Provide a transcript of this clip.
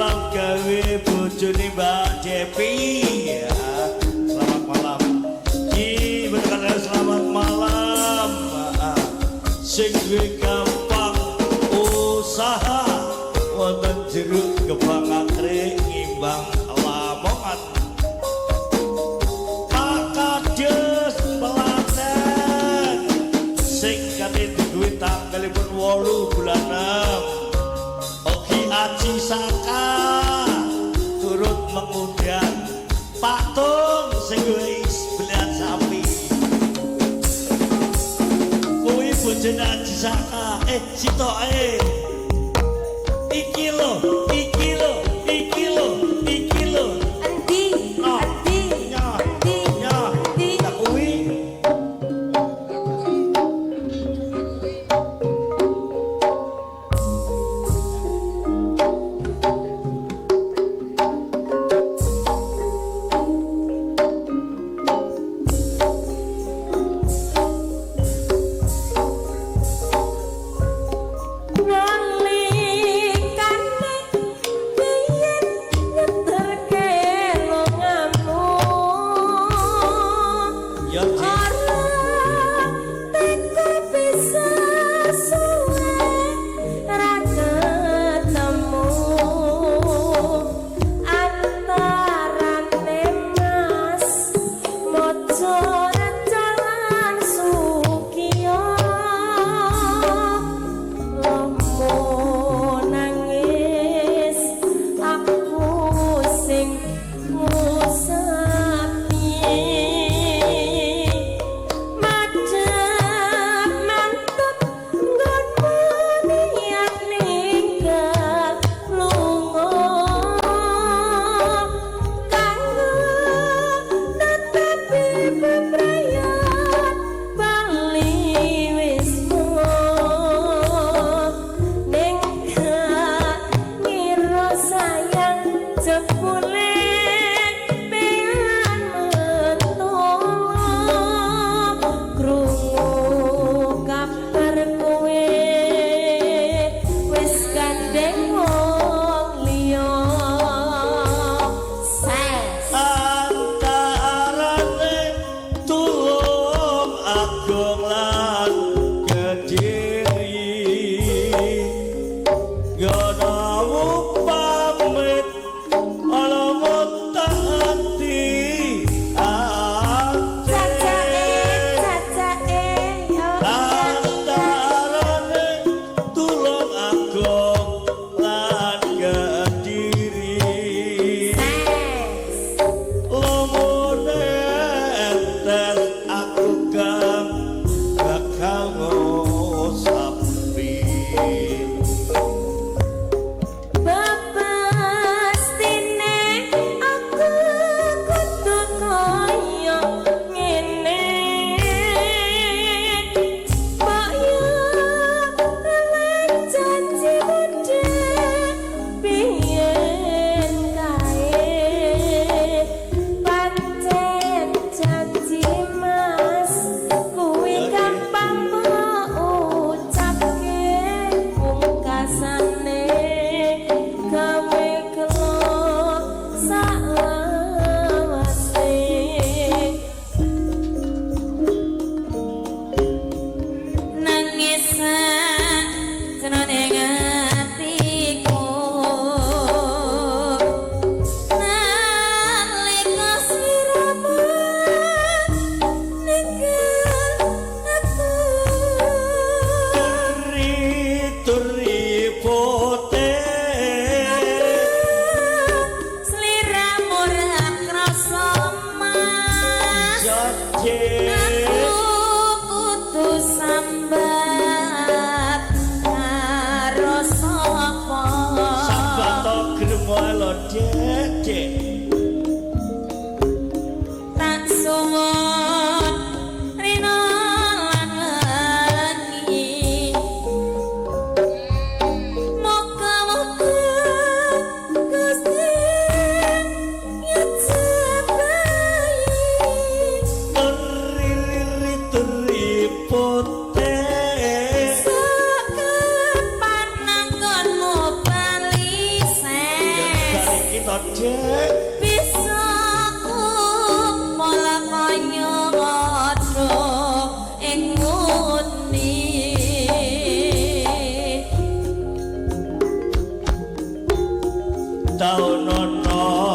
Salam gawe bojone Mbak Depi ya. Selamat malam. Ki bener selamat malam. Sing duwe gampang usaha wonten jeruk gebang akre ngimbang Lamongan. Pak Kades Pelaten sing kate duwe tanggalipun 8 bulan 6. Oki Aji Saka turut mengundang Pak Tung sing wis belian sapi. Kuwi bojone Aji Saka, sitoke. Iki lho, iki lho, iki lho, iki lho. Endi? No. Endi? Nya. Endi? Nya. Endi? Lah kuwi. Nalikane biyen ngeterke longamu. Ya, Cik. Ora teko bisa suwe ra ketemu. Antarane Mas Mojo Rejo lan Sukiyo. Lomo nangis aku sing ngusapi. Madhep mantep nggonmu niat ninggal lunga kanggo netepi bebrayan bali wisma ning gak ngira sayang jebule pengen mentolo krungu kabar kowe wis gandeng wong liya. Ses. Antarane Tulung Agung lan Kediri Gono pamit ana ati ati. Cacake cacake yo. Antarane Tulung Agung lan Kediri. Ses. Lomone entes aku kang bakal ngusapi. Bebestine aku kudu kaya ngene. Mbok yo eling janji budhe biyen kae. Pancen janji Mas kuwi gampang mbok ucapke pungkasane gawe gelo saklawase. Nangis jroning atiku nalika sliramu ninggal aku. Turi turi putih. Sliramu ra krasa Mas. Jaje. Aku kudu sambat karo sapa? Sambato gremo lho Dek, Dek. Tak suwun rina lan wengi. Moga-moga Gusti ngejabahi. Turi turi turi putih. Sakapan anggonmu bali. to, Dek? Bisa kumpul kaya padha ing nguni. Taun ana